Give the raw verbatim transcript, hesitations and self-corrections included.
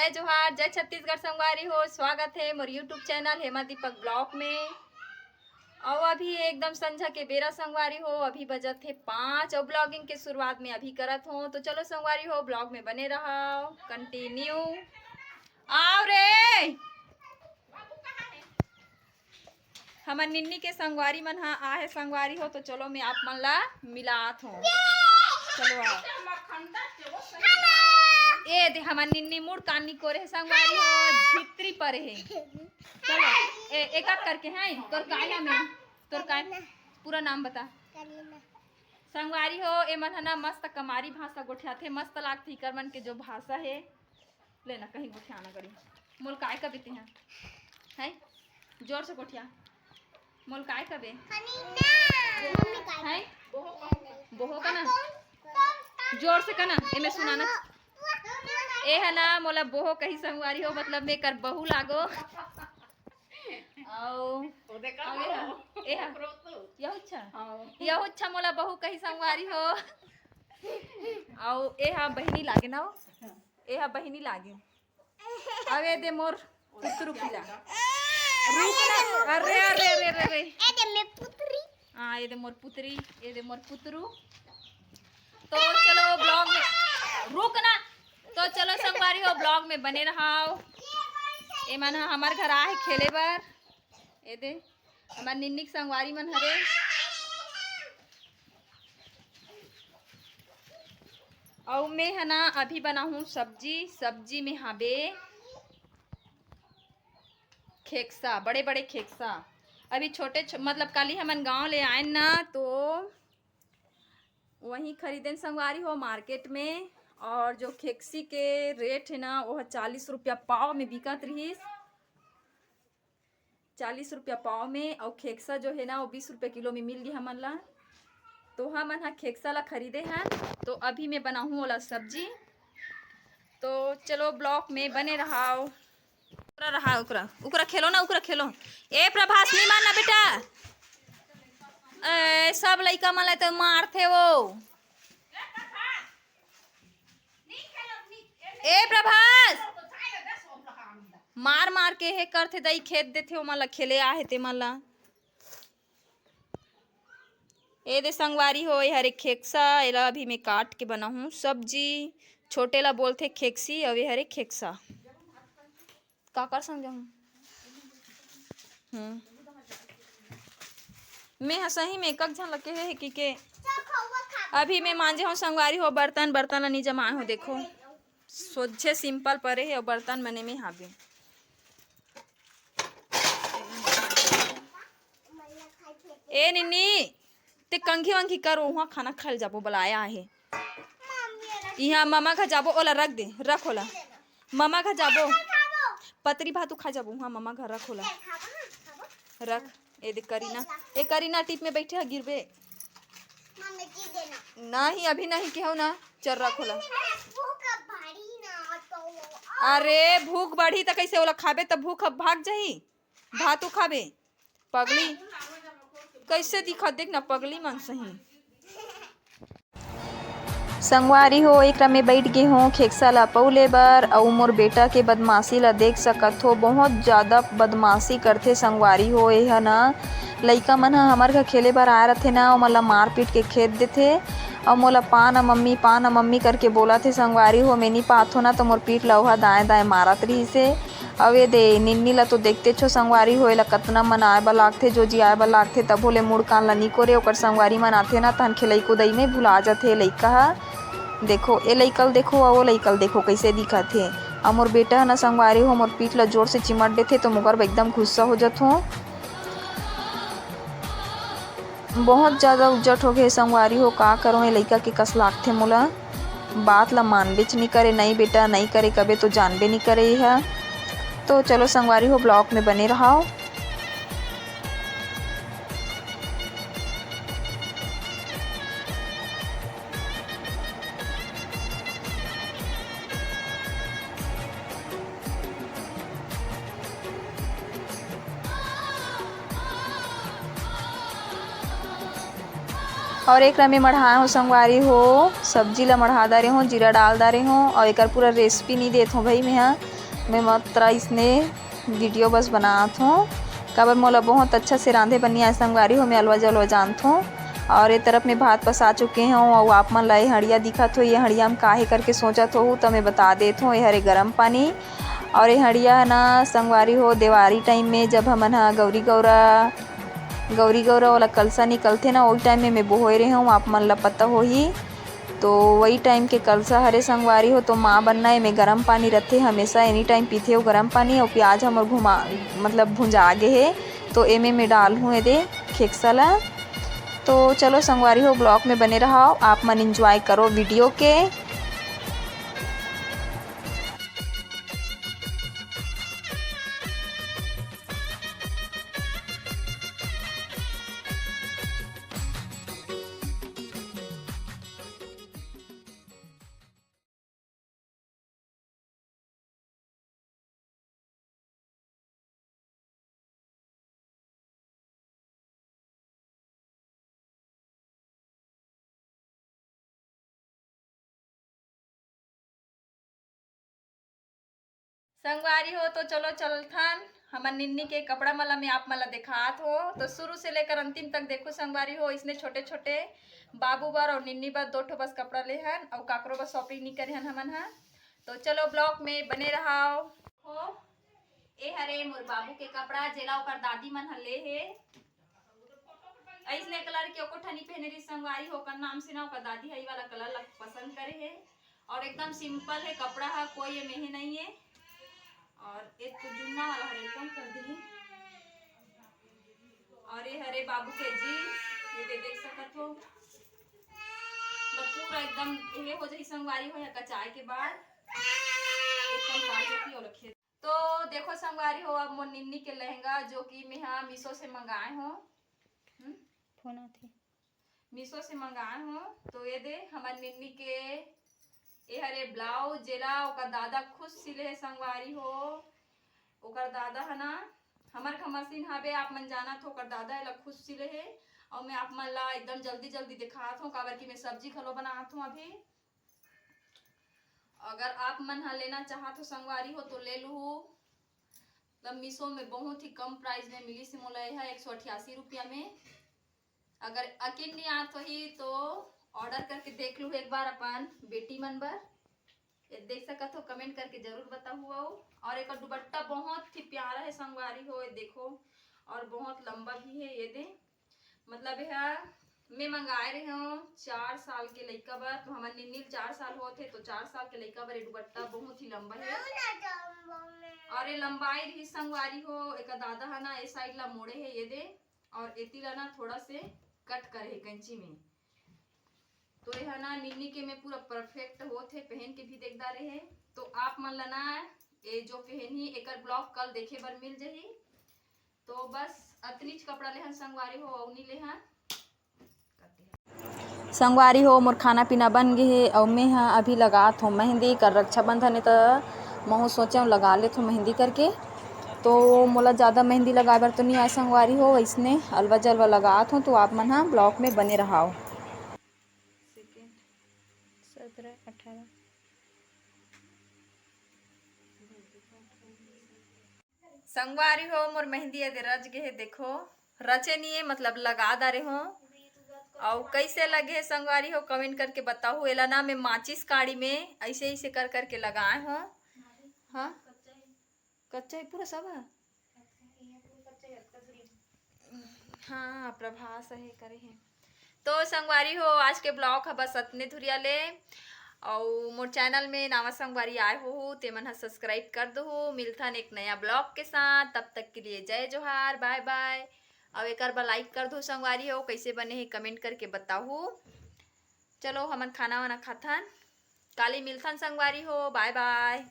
जय जोहार, जय छत्तीसगढ़ संगवारी हो, स्वागत हे मोर YouTube channel Hema Deepak blog में। अउ अभी एकदम संझा के बेरा संगवारी हो, अभी बजत हे पाँच अउ ब्लॉगिंग के शुरुआत में अभी करत हो। तो चलो संगवारी हो, ब्लॉग में बने रहो, कंटिन्यू। आओ रे, हमर निन्नी के संगवारी मन ह आहे संगवारी हो, तो चलो मैं आप मन ला मिलात हूँ। चलो आओ। ए दे हमर निन्नी मुड़ कानी कोरे हे संगवारी हो, झित्री परे हे। चलो ए, एक एक करके हैं। तोर काय नाम है? तोर काय? पूरा नाम बता। संगवारी हो, ए मन ह ना मस्त कमारी भाषा गोठियाथे, मस्त लागथे इकर मन के जो भाषा हे। ले ना, कहीं गोठियाना करी। मोल काय कबे तेहा? हैं? जोर से गोठिया। मोल काय कबे? हैं? बोहो का ना? जोर से का ना? एमे सुनाना। ए है ना, मोला बोहो कही संगवारी हो, मतलब मैं कर बहू लागो। आओ। ओ देखा आओ, ए हा। हो। ए हा। ओकरो तो। यहू अच्छा। हाँ। यहू अच्छा मोला बहू कही संगवारी हो। आओ, ए हा बहिनी लागे ना हो। ए हा बहिनी लागे। अबे दे मोर पुतरू पीला। रुक ना। अरे, अरे, अरे, अरे, अरे। ए दे मैं पुतरी। हाँ, ए दे मोर पुतरी, ए दे मोर पुतरू। तो चलो ब्लॉग में, रुक ना। तो चलो संगवारी हो, ब्लॉग में बने रहाओ। ए मन ह हमर घर आहे खेले बर। ए दे, हमर निन्नी के संगवारी मन हरे। अउ मैं ह ना अभी बनाहूँ सब्जी। सब्जी में हाबे खेकसा, बड़े बड़े खेकसा। अभी छोटे छो-, मतलब काली हमन गांव ले आए ना, तो वहीं खरीदेन संगवारी हो मार्केट में। और जो खेकसी के रेट है ना, वो चालीस रुपया पाव में बिकत रहिस। चालीस रुपया पाव में, अउ खेकसा जो है ना, वो बीस रुपया किलो में मिल गई हमन ला। तो हमन हा खेकसा ला खरीदे हन, तो अभी मैं बनाहूँ ओला सब्जी। तो चलो ब्लॉग में बने रहाओ। ओकरा रहा, ओकरा, ओकरा खेलो ना, ओकरा खेलो। ए प्रभास, नहीं मारना बेटा। ए, सब लइका मन ला तो मारथे वो। ए प्रभास, मार मार के हे करथे दई, खेद देथे ओमन ला, खेले आहे ते मन ला। ए दे संगवारी हो, ए हरे खेकसा, एला अभी मैं काट के बनाहूँ सब्जी। छोटे ला बोलथे खेकसी, अउ ए हरे खेकसा। काकर संग जाहूँ? हम्म। मैं ह सही में एकक झन लगे हे कि के अभी मैं मांजे हूँ संगवारी हो बर्तन, बर्तन ला नहीं जमाए हूँ। देखो, सोझे सिंपल परे हे अउ बर्तन मने में हाबे। ए निन्नी, ते कंघी वंघी कर, उहाँ खाना खाए ल जाबो, बलाया आहे। इहाँ ममा घर जाबो, ओला रख दे, रख ओला। ममा घर जाबो, पतरी भातू खा जाबो, उहाँ ममा घर रख ओला। रख, ए दे करीना, ए करीना टीप में बैठे ह, गिरबे। नहीं, अभी नहीं केहू ना, चल रख ओला। अरे भूख बढ़ी त कैसे ओला खाबे त भूख अब भाग जाही। भातू खाबे। पगली कैसे दिखत, देख ना, पगली मन सही। संगवारी हो, एकरा में बैठ गे हों खेकसा ला पौले बर, अउ मोर बेटा के बदमाशी ला देख सकत हो, बहुत ज्यादा बदमाशी करथे संगवारी हो। एह ना, लइका मन ह हमर घर खेले बर आए रथे ना, ओमन ला मार पीट के खेद देथे, अउ मोला पा ना मम्मी, पा ना मम्मी करके बोलत हे संगवारी हो। मैं नी पाथो ना, तो मोर पीठ ला ओहा दाएं दाएं मारत रिहिस हे। अउ ए दे निन्नी ला तो देखतेच हो संगवारी हो, एला कतना मनाए बर लागथे, जोजियाए बर लागथे, तभो ले मुड़ कान ला नी कोरे। ओकर संगवारी मन आथे ना, तहन खेलई कुदई में भुला जथे लइका ह। देखो, ए लइका ल देखो, अउ ओ लइका ल देखो, कइसे दिखत हे। अउ मोर बेटा ह ना संगवारी हो, मोर पीठ ला जोर से चिमट देथे, तो मोकर एकदम गुस्सा हो जथों। बहुत ज्यादा उज्जट हो गे संगवारी हो, का करों, ए लइका के कस लागथे मोला। बात ला मानबेच नी करे, "नहीं बेटा, नहीं करे," कबे तो जानबे नी करे एहा। तो चलो संगवारी हो, ब्लॉग में बने रहाओ। और एकरा में मढ़ाए हो संगवारी हो, सब्जी ला मढ़ा डारे हो, जीरा डाल डारे हो। और एकर पूरा रेसिपी नहीं देत हो भाई मैं हा, मैं मात्र इसने वीडियो बस बनात हो। काबर मोला बहुत अच्छा से रांधे बनी आए संगवारी हो, मैं अलवा जलवा जानत हो। और ये तरफ में भात पसा चुके हो और आप मन ला ये हड़िया दिखत हो, ये हड़िया हम काहे करके सोचत हो तो मैं बता देत हो, ये हरे गरम पानी। और ये हड़िया है ना संगवारी हो, देवारी टाइम में जब हमन हा गौरी गौरा गौरी गौरा वाला कलसा निकलथे ना, ओही टाइम में मैं बोहोए रहे हूँ, आप मन ला पता होही। तो वही टाइम के कलसा हरे संगवारी हो। तो माँ बनना एमे गरम पानी रथे, हमेशा एनी टाइम पीथे वो गरम पानी। और प्याज हमर घुमा मतलब भुंजा गे हे, तो एमे मैं डाल हूँ एदे खेकसा ला। तो चलो संगवारी हो, ब्लॉग में बने रहो, आप मन एंजॉय करो वीडियो के। संगवारी हो, तो चलो चलथन हमर निन्नी के कपड़ा मन ला मैं आप मन ला देखात हो। तो शुरू से लेकर अंतिम तक देखो संगवारी हो, इसने छोटे छोटे बाबू बर और निन्नी बर दो ठो बस कपड़ा ले हन और काकरो बर शॉपिंग नहीं करे हन हमन हा। तो चलो ब्लॉग में बने रहो। हो, ए हरे मोर बाबू के कपड़ा, जेला ओकर दादी मन ह ले हे। अइसने कलर के एको ठनी पहने रही संगवारी हो, ओकर नाम से ना ओकर दादी ह ई वाला कलर ला पसंद करे हे। और एकदम सिंपल है कपड़ा ह, कोई ये में ही नहीं है। और एक तो जुन्ना वाला हरे, कौन कर दी। और ये हरे बाबू के जींस, ये दे देख सकत हो, मतलब पूरा एकदम ये हो जाही संगवारी हो या कचाए के बाद एकदम काट देती और रखे। तो देखो संगवारी हो, अब मोर निन्नी के लहंगा जो कि मैं हा मीशो से मंगाए हो, हम्म? फोन आथे। मीशो से मंगाए हो, तो ये दे हमर निन्नी के ए हरे ब्लाउज, जेला ओकर दादा खुद सिले हे संगवारी हो। ओकर दादा ह ना, हमर घर मशीन हवे, आप मन जानत हो, ओकर दादा एला खुद सिले हे। और मैं आप मन ला एकदम जल्दी जल्दी दिखात हूँ, काबर कि मैं सब्जी घलो बनात हूँ अभी। अगर आप मन ह लेना चाहत हो संगवारी हो तो ले लूहू। मतलब मीशो में बहुत ही कम प्राइस में मिली से मोला, यह एक सौ अठासी रुपया में। अगर अकिन नहीं आत होही तो ऑर्डर करके देख लूहू एक बार अपन बेटी मन बर। ये देख सकत हो, कमेंट करके जरूर बताहू। अउ और एक दुपट्टा बहुत ही प्यारा है संगवारी हो, ये देखो, और बहुत लंबा भी है। ये दे मतलब यह मैं मंगाए रहे हूँ चार साल के लइका बर, तो हमर निन्नी ल चार साल होत हे, तो चार साल के लइका बर ये दुपट्टा बहुत ही लंबा है। और ये लंबाई रही संगवारी हो, एक दादा है ना, ये साइड ला मोड़े है, ये दे, और एती ला ना थोड़ा से कट करे है कैंची में। तो यह ना निन्नी के में पूरा परफेक्ट होत हे, पहन के भी देखदा रहे। तो आप मन ला ना ये जो पहन ही एकर ब्लॉग कल देखे बर मिल जाही। तो बस अतनीच कपड़ा लेहन संगवारी हो, अउ नी लेहन। संगवारी हो, मोर खाना पीना बन गे हे अउ मैं ह अभी लगात हो मेहंदी। कर रक्षाबंधन हे त महू सोचे लगा लेत हो मेहंदी करके। तो मोला ज़्यादा मेहंदी लगाए बर तो नहीं आए संगवारी हो, इसने अलवा जलवा लगात हो, तो आप मन ह ब्लॉग में बने रहाव। सत्रह, अठारह। संगवारी हो, मोर मेहंदी एदे रच गे हे, देखो, रचे नहीं है, मतलब लगा डारे हो। अउ कैसे लगे हे संगवारी हो, कमेंट करके बताहू। एला ना मैं माचिस काड़ी में ऐसे ऐसे कर करके लगाए हो। हाँ, कच्चा ही पूरा सब है। हाँ, प्रभास हे करे हे। तो संगवारी हो, आज के ब्लॉग ह बस अतने धुरिया ले। अउ मोर चैनल में नावा संगवारी आए हो, हो, ते मन ह सब्सक्राइब कर दो हो। मिलथन एक नया ब्लॉग के साथ, तब तक के लिए जय जोहार, बाय बाय। अउ एकर बर लाइक कर दो संगवारी हो, कैसे बने हे कमेंट करके बताहू। चलो हमन खाना वाना खाथन, काली मिलथन संगवारी हो, बाय बाय।